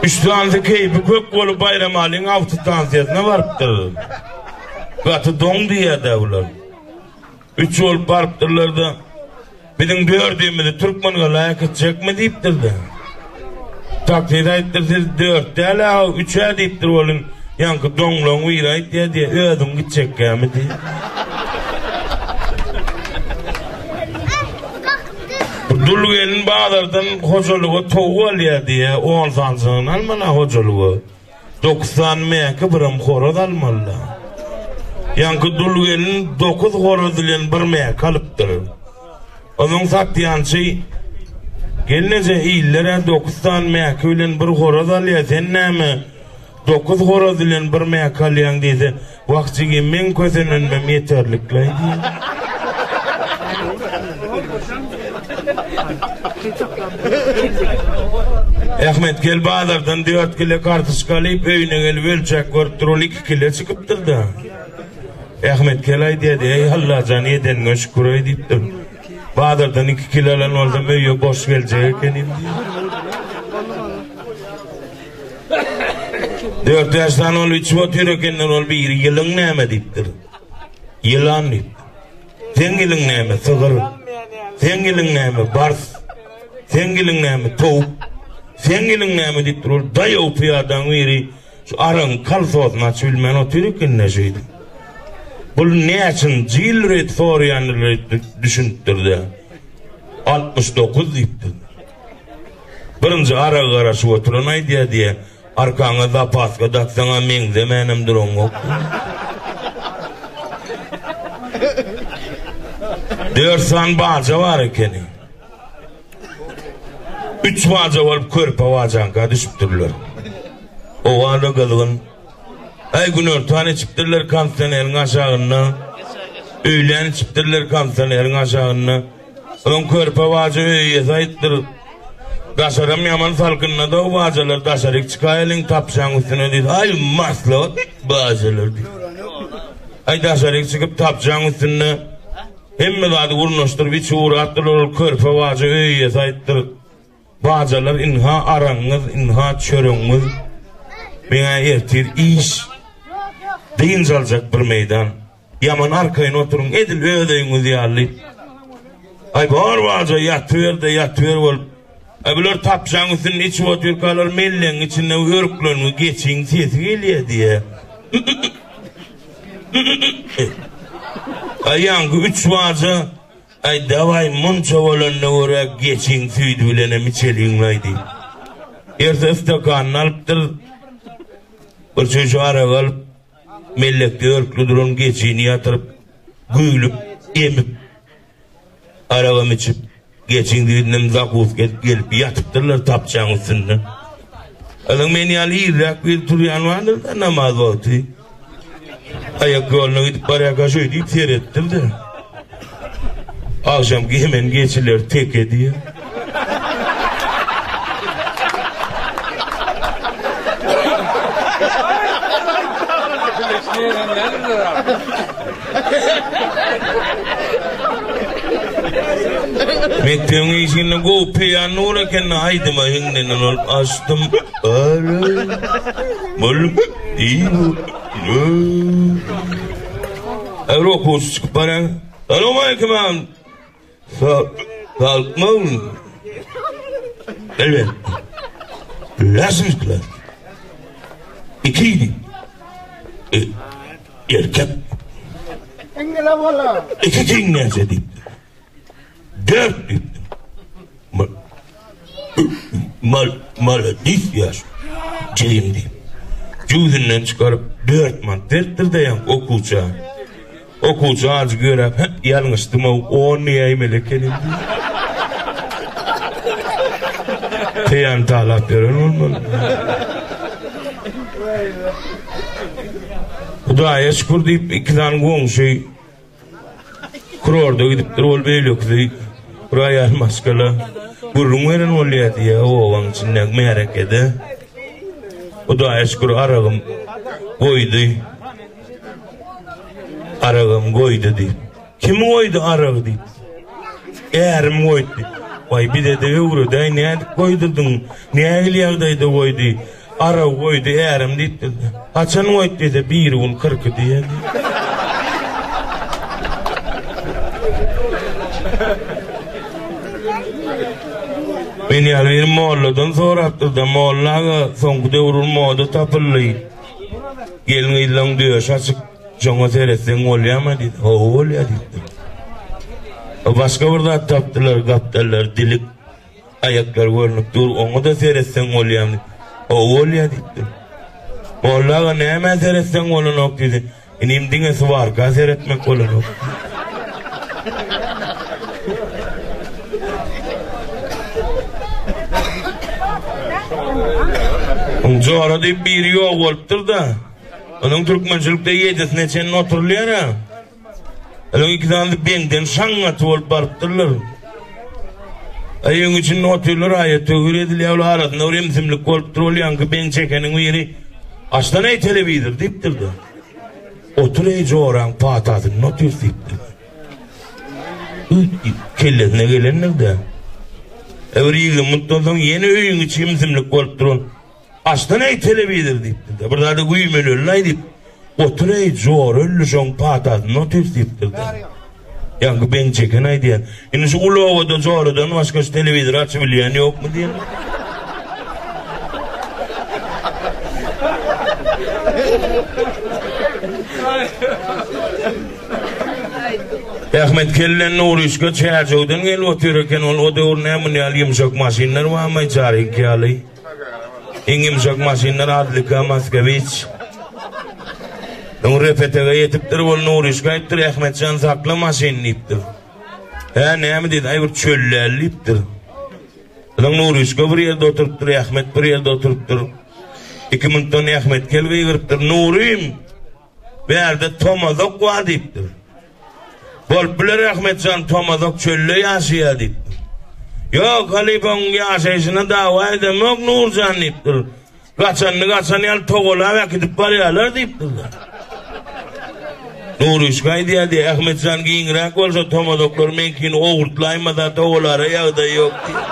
Üç sanysy keýpi kök bolup Baýramalyň awtostansiýasyna barypdyr. Gaty doň diýýär-dä bular. Üç bolup barypdyrlar-da, Biziň dördümizi Türkmengala äkitjekmi diýipdir-de. Taksist aýtdyr, siz dört däl-ä, üç-ä diýipdir welin, ýaňky doňlaň biri aýtýar diýýär, özüň gitjekkämi diýýär. Bir dul gelin bazardan hojalyga towuk alýar diýýär, on sanjygyny almaly hojalyga. Dokuz sany mäki biram horaz almaly-da. Ýaňky dul gelin dokuz horaz bilen bir mäki alypdyr. Onuň satýançy, Gelneje, iller-ä dokuz sany mäki bilen bir horaz alýar, sen näme dokuz horaz bilen bir mäki alýaň diýse, Wah jigim, meň kösenenmem ýeterlik-laý diýýär. Ahmet gel bazardan 4 kilo kartoşka alyp öýüne gelip ölçäp görüpdir ol 2 kilo çykypdyr-da. Ahmet gel aýdýardy, eý Allajan edeniňe şükür-eý diýipdir. Bazardan 2 kilo alan bolsam öýe boş geljek ekenim diýip. Dört bäş sany ol içip otyr ekenler ol biri ýylyň näme diýipdir. Ýylan diýipdir. Seň ýylyň näme sygyr. Seň ýylyň näme bars. Seň ýylyň näme towuk. Seň ýylyň näme diýipdir. Ol daýaw pyýadaň biri şu aragyň kolsosyny açyp bilmän otyr ekende şeýdip. Bul näçinji ýyl diýip soraýandyr diýip düşünipdir-de. 69 diýipdir. Birinji aragy garaşyp oturan aýdýar diýýär. Arkaňa zapaska daksaň-a meňzemänem duraňok. Dört sany baja bar ekeni. Üç baja bolup körpe bajaňka düşüpdirler. Howa-da gyzgyn. Aý günortan içipdirler kondisioneriň aşagynda. Öýlän içipdirler kondisioneriň aşagynda. Onuň körpe baja öý eýesi aýtdyr. Daşaram ýaman salkynda-da bajalar daşaryk çykaýalyň tapjaň üstüne diýdi. Aý maslahat bajalar diýdi. Aý daşaryk çykyp tapjaň üstünde hemme zady gurnaşdyryp içi ugrapdyrlar ol körpe baja öý eýesi aýtdyr. Bajalar ynha aragyňyz, ynha çöregiňiz. Meň-ä ertir iş, dynç aljak bir meýdan. Ýaman arkaýyn oturyň, edil öz öýüňiz ýaly. Aý bar baja, ýatyber-de, ýatyber bolup. Aý bular tapjaň üstünde içip otyrkalar mellegiň içinde örklengi geçiň sesi gelýär diýýär. Aý ýaňky üç baja, aý dawaý munça bolanyna görä geçiň süýdi bilenem içeliň-laý diýip. Erse stakanyny alypdyr, bir çüýşe arak alyp, Mellekde örkli duran geçini ýatyryp, güýlüp, emip, aragam içip, geçiň düýbünden zakuska edip gelip ýatypdyrlar tapçaň üstünde. Alyň men ýaly irräk bir turýan bardyr-da namaz wagty. Aýak ýoluna gidip barýarka şeý diýip seretdir-de. Agşamky hemen geçiler teke diýýär. Mekdebiň işiginde gowy peýan dur eken aýdyma hiňlenen bolup açdym. Bolup Är okuwçy çykyp barýan. Salowmaleýkim agam. Salykmam. Elbet. Laşyşlar. İki e, erkek. Ingila bola. İki king näçe diýipdir. Dört diýipdir. Mal, maladis ýaş. Jigim diýip. Jübüsinden çykaryp dört manat beripdir-de ýaňky okuwça. Okuwçy ajy göräp, Hä, ýalňyşdym-ow, on diýäýmeli ekenim diýip. Peýany talap ýören bolmaly. Hudaýa şükür diýip, iki sany goňşy Kurorda gidipdir ol beýlekisi bir aýal maşgala gürrüň beren bolýar diýýär obaň içindäki märekede. Hudaýa şükür aragym goýdy. Aragym goýdy diýip. Kim goýdy aragy diýip. Ärim goýdy diýip. Waý bize-de öwredäý nädip goýdurdyň? Nähili ýagdaýda goýdy? Araw goýdy ärim diýipdir. Haçan goýdy diýse, birigün kyrky diýýär. Men ýaly bir molladan sorapdyr-da, molla aga, soňky döwür bir moda tapyldy. Gelin-gyzlaň döşi açyk, şoňa seretseň bolýarmy diýdi. Hawa bolýar diýipdir. Başga bir zat tapdylar, gapdallary dilik. Aýaklary görnüp dur, oňa-da seretseň bolýamy? Hawa, bolýa diýipdir. Molla aga nämä seretseň bolanok diýdi. Inim diňe swarka seretmek bolanok. Oň jora diýip biri ýok bolupdyr-da. Onuň türkmençilikde ýedisine çenli oturylýar-a. Onuň iki sany beňden şaňňaty bolup barypdyrlar. Öýüň içinde otyrlar, aýat töwir edilýär, ol arasynda bir ümsümlik bolupdyr, ol ýaňky beň çekeniň biri, Açsana-eý telewizor diýipdir-de. Otur-eý joraň patasynda otur diýipdir. Üýt diýip, kellesine gelendir-de. Bir 20 minutdan soň ýene öýüň içi ümsümlik bolupdyr ol. Açsana-eý telewizor diýipdir-de. Bir zada güýmeneli-aý diýip, Otur-eý, jora öldi şoň patasynda otyrys diýipdir-de. Ýaňky beň çeken aýdýar. Indi şu uly obada joradan başga şu telewizory açyp bilýän ýokmy diýen. Ahmet kellen Nuryşka Çärjewden gelip otyr eken. Ol o döwür näme muny ýaly ýumşak maşynlar barmy, Çaryňky ýaly. Iň ýumşak maşynlar Adlika, Moskowiç. Öň repetege ýetipdir, ol Nuryşka aýtdyr, Ahmetjan sakla maşyny diýipdir. Hä, näme diýdi, aý bir çölläli diýipdir. Soň Nuryşka bir ýerde oturypdyr, Ahmet bir ýerde oturypdyr. Iki minutdan Ahmet kel gygyrypdyr, Nurym! Bärde tomazak bar diýipdir. Bolup biler Ahmetjan tomazak çölde ýaşaýar diýipdir. Ýok halypaň ýaşaýşyna dawa edemok Nurjan diýipdir. Gaçanyny gaçan ýaly togalap äkidip barýarlar diýipdir. Nuryşka aýdýar diýýär, Ahmetjan giňräk bolsa tomazaklar meňkini owurtlaýmasa togalara ýagdaý ýok diýýär.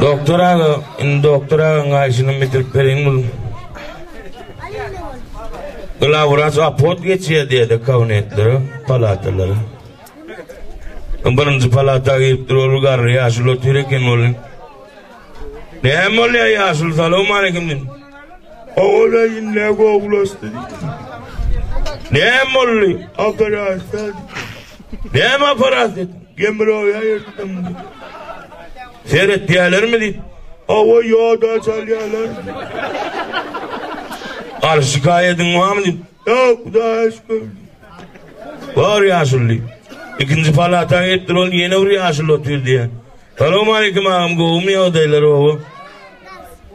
Doktor aga, indi doktor agaň gaýşyny bitirip bereýin bul. Glawwraç obhod geçýär diýýär-de kabinetlere, palatalara. Birinji palata girip dur, ol garry ýaşuly otyr eken welin. Näme bolýar ýaşuly, salowmaleýkim diýdim. Ola indi gowulaşdy. Näme boldy? Operasiýa. Näme operasiýa? Gemroýa ýyrtdym. Seretýärlermi diýip. Hawa ýoda çalýarlar. Garşy şikaýadyň barmy diýip. Ýok, Hudaýa şükür. Bar ýaşuly diýip. Ikinji palata gelipdir, ol ýene bir ýaşuly otyr diýýär. Salowmaleýkim agam, gowumy ýagdaýlar oba?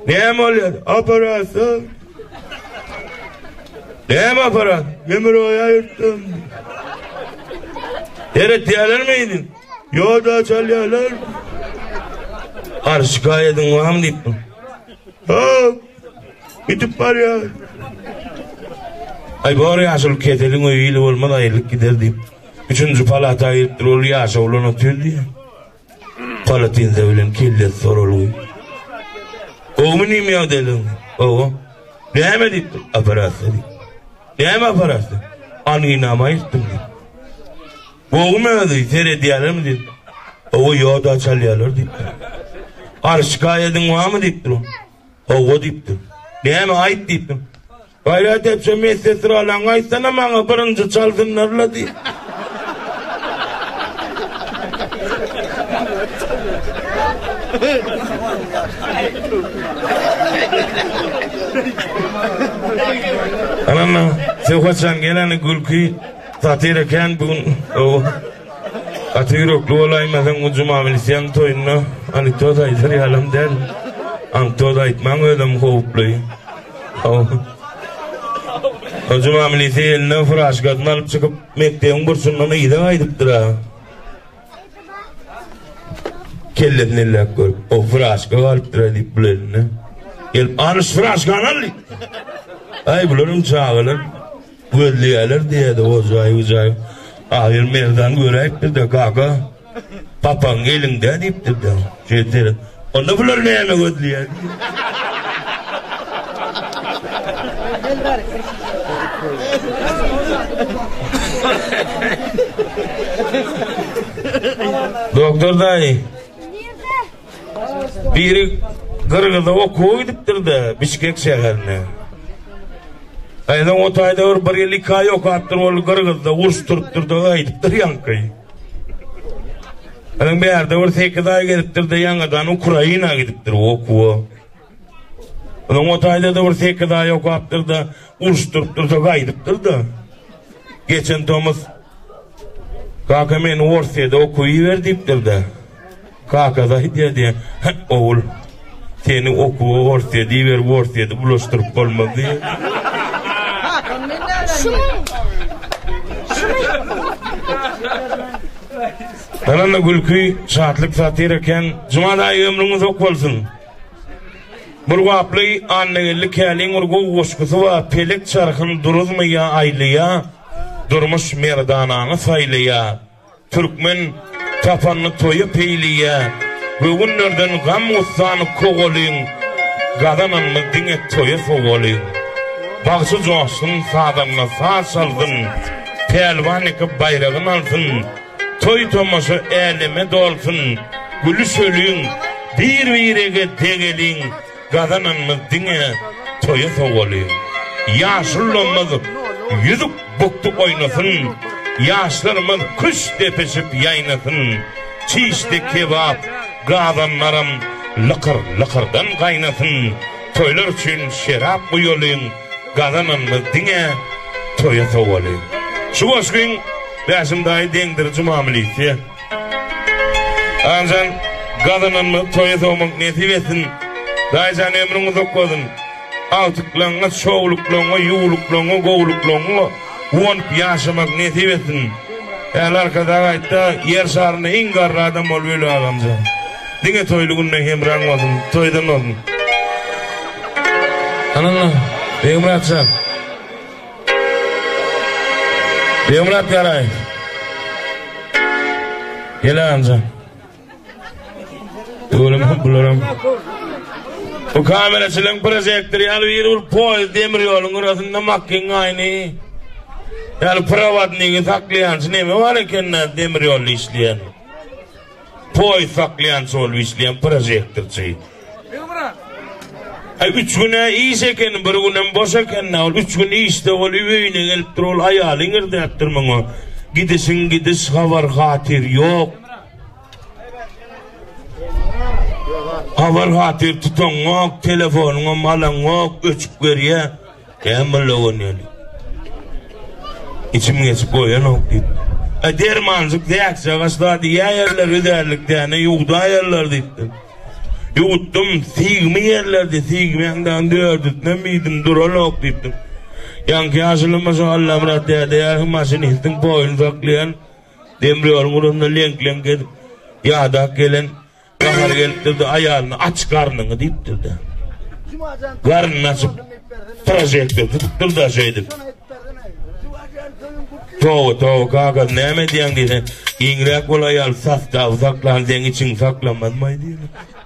Näme bolýar? Operasiýa. Näme operasiýa? Gemroýa ýyrtdym. Seretýärlermi indi? Ýoda çalýarlar. Arz şikaýadyň barmy diýipdim. Ýok. Gidip barýar. Aý bor ýaşuly keseliň öýi ili bolmaz aýrylyp gider diýip. Üçünji palata giripdir ol ýaşa bolan otyr diýýär. Palatinze bilen kellesi soralgy. Gowumy inim ýagdaýlaryň? Hawa. Näme diýipdir? Operasiýa diýip. Näme operasiýa? Anginama ýyrtdym diýip. Gowumy özi? Seredýärlermi diýip. Hawa, ýoda çalýarlar diýipdir. Arz şikaýadyň barmy diýipdir. Hawa diýipdir. Näme aýt diýipdir. Gaýrat etse medsestralaň aýtsana maňa birinji çalsynlarla diýip. Anam Söhbetjan geleni gülki satyr eken bu gün. Gaty ýürekli bolaýmasaň bu Juma milisýaň toýunda anekdot aýdar ýalam däl. Anekdot aýtmaň özem howply. O Juma milisi eline furaşkasyny alyp çykyp mekdebiň burçundan yza gaýdypdyr-a. Kellesini elläp görüp, o furaşka galypdyr-a diýip bul elinde. Gelip, Ana şu furažkany al diýip. Aý bularyň çagalar gözleýärler diýýärdi o jaý bu jaý. Ahyr Merdan göräýipdir-de, kaka, papagyň elinde diýipdir-de. Şeýtdi. Onda bular näme gözleýär? Doktor daýy. Biri Gyrgyza okuwa gidipdir-de, Bişkek şäherine. Aýdan o taýda bir bir ýyl iki aý okapdyr, ol Gyrgyzda uruş turupdyr-da gaýdypdyr ýaňky. Onuň bärde bir 8 aý gezipdir-de ýaňadan Ukraina gidipdir okuwa. Onuň o taýda-da bir 8 aý okapdyr-da, uruş turupdyr-da gaýdypdyr-da. Geçen tomus Kaka meni Orsýede okuwa iber diýipdir-de. Kakasy aýdýar diýýär, Hä, ogul, seni okuwa Orsýede iberip, Orsýedi bulaşdyryp bolmaz diýýär. Galanda gülki, şatlyk satyr eken. Juma daýy ömrüň uzak bolsun. Bir gaply Annageldi Käliň bir gowy goşgusy bar, Pelek çarhyn duruzmy ýa aýlaýa, Durmuş merdanaňy saýlaýa. Türkmen tapanyny toýa peýleýä, Göwünlerden gam-gussany kowalyň, Gazananymyz diňe toýa sowalyň. Bagşy joşsun, sazanda saz çalsyn, Pälwan eke baýragyn alsyn, Toý-tomaşa äleme dolsun, Gülüşeliň, bir-birege degeliň, Gazananymyz diňe toýa sowaly. Ýaşulamyz ýüzük bukdy oýnasyn, Ýaşlarymyz küşt depişip ýaýnasyn. Çişde kebap, gazanlaram lykyr-lykyrdan gaýnasyn. Toýlar üçin şerap guýalyň, Gazananymyz diňe toýa sowaly. Şu goşgyň Bäşim daýy deňdir Juma milisiýa. Agamjan gazananyňyzy toýa sowmak nesip etsin. Daýyjan ömrüň uzak bolsun. Agtyklaňňa, çowluklaňňa, ýuwluklaňňa, gowluklaňňa guwanyp ýaşamak nesip etsin. Äl Arkadag aýtda, ýer şarynda iň garry adam bolup öl agamjan. Diňe toýly günde hemraň bolsun, toýdan bolsun. Anana, Begmyratjan. Begmyrat Garaýew. Gel amca. Öwrüm bularam. Bu kameraçylaryň projektor ýaly bir bir poýez demir ýoluň gyrasynda makkyň aýny. Ýaly prowadnigi saklaýançy neme bar eken-dä demir ýolda işleýän. Poýuz saklaýançy bolup işleýän projektorçy. Aý üç gün-ä iş ekeni, bir günem boş eken-dä. Ol üç gün işde bolup öýüne gelipdir, ol aýaly iňirdäpdir muňa. Gidişiň gidiş, habar-hatyr ýok. Habar-hatyr tutaňok, telefonyňam alaňok, öçüp berýä. Näme boldy oglan Içim geçip goýanok diýip. A dermanjyk zäkjagaş zady iýäýerler, üzärlik däne ýuwdaýarlar diýipdir. Ýuwutdym, sigmi ýerlerdi, sigmäň dagyň dördüsinem iýdim, duranok diýipdir. Ýaňky ýaşuly şo Allamyrat däde ýaly maşinistiň boýuny saklaýan demir ýoluň ugrunda leňk-leňk edip ýadap gelen Gahary gelipdir-de aýalyna aç garnyňy diýipdir-de. Garnyny açyp prožektor tutupdyr-da şeýdip. Toba, toba, kaka, näme edýäň diýse, giňräk bol aýal, sostawy saklan, seň içiňi saklanmazmaý diýýär.